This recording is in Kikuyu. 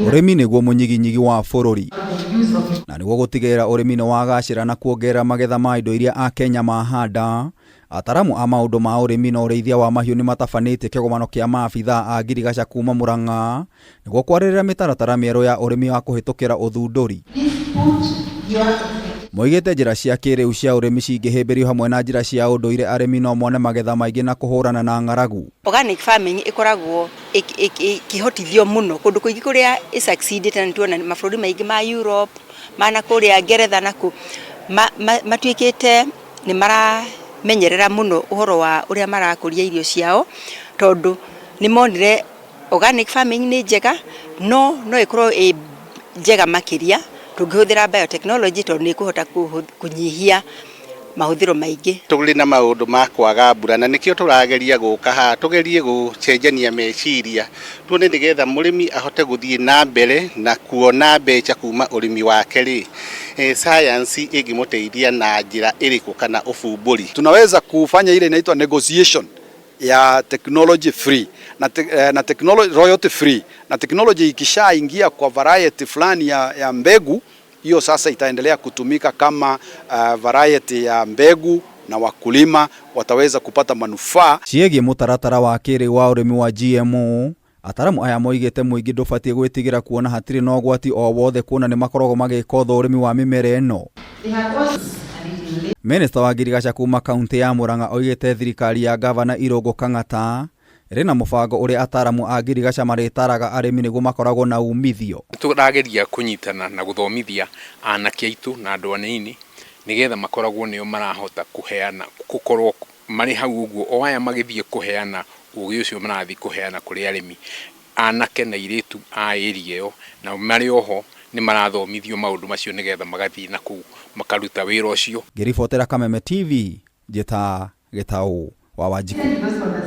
Ũrĩmi nĩguo mũnyiginyigi wa bũrũri na nĩguo gũtigĩrĩra ũrĩmi nĩ wagacĩra na kuongerera magetha ma indo iria Akenya mahanda. Ataramu a maũndũ ma ũrĩmi na ũrĩithia wa mahiũ nĩ matabanĩtie kĩgomano kĩa maabithaa a ngirigaca kuma Murang'a nĩguo kwarĩrĩria mĩtaratara mĩerũ ya ũrĩmi wa kũhĩtũkĩra ũthundũri. Moigĩte njĩra cia kĩrĩu cia ũrĩmi cingĩhĩmbĩrio hamwe na njĩra cia ũndũire arĩmi no mone magetha maingĩ na kũhũrana na ng'aragu. Organic farming ĩkoragwo ĩkĩhotithio mũno kũndũ kũingĩ kũrĩa ĩ succeed na nĩtuona mabũrũri maingĩ ma Europe, ma na kũrĩa Ngeretha na kũ, matuĩkĩte nĩ maramenyerera mũno ũhoro wa ũrĩa marakũria irio ciao, tondũ nĩ monire organic farming nĩ njega, no no ĩkorwo ĩ njega makĩria tũngĩhũthĩra biotechnology tondũ nĩ ĩkũhota kũnyihia mahũthĩro maingĩ. Tũrĩ na maũndũ ma kwaga mbura na nĩkĩo tũrageria gũka haha tũgerie gũcenjania meciria tuone nĩgetha mũrĩmi ahote gũthiĩ na mbere na kuona mbeca kuma ũrĩmi wake rĩ, sayansi ĩngĩmũteithia na njĩra ĩrĩkũ kana ũbumbũri. Tunaweza kufanya ile inaitwa negotiation ya technology free na, te, na technology royalty free, na technology ikishaingia kwa variety fulani ya mbegu hiyo sasa itaendelea kutumika kama variety ya mbegu na wakulima wataweza kupata manufaa. Ciĩgiĩ mũtaratara wa kĩrĩu wa ũrĩmi wa GMO, ataramu aya moigĩte mũingĩ ndũbatiĩ gwĩtigĩra kuona hatirĩ na ũgwati o wothe kuona nĩ makoragwo magĩka ũthũrimi wa mĩmera ĩno. Minista wa ngirigaca kuma kaunti ya Murang'a oigĩte thirikari ya gavana Irũngũ Kang'ata ĩrĩ na mũbango ũrĩa ataramu a ngirigaca marĩtaraga arĩmi nĩguo makoragwo na umithio. Tũrageria kũnyitana na gũthomithia anake aitũ na andũ anini nĩgetha makoragwo nĩo marahota kũheana gũkorwo marĩ hau ũguo o aya magĩthiĩ kũheana ũgĩ ũcio marathiĩ kũheana kũrĩ arĩmi anake na airĩtu a area ĩyo na marĩ oho nĩ marathomithio maũndũ macio nĩgetha magathiĩ na kũu makaruta wĩra ũcio. Ngĩribotera Kameme TV, njĩta Gĩtaũ wa Wanjikũ.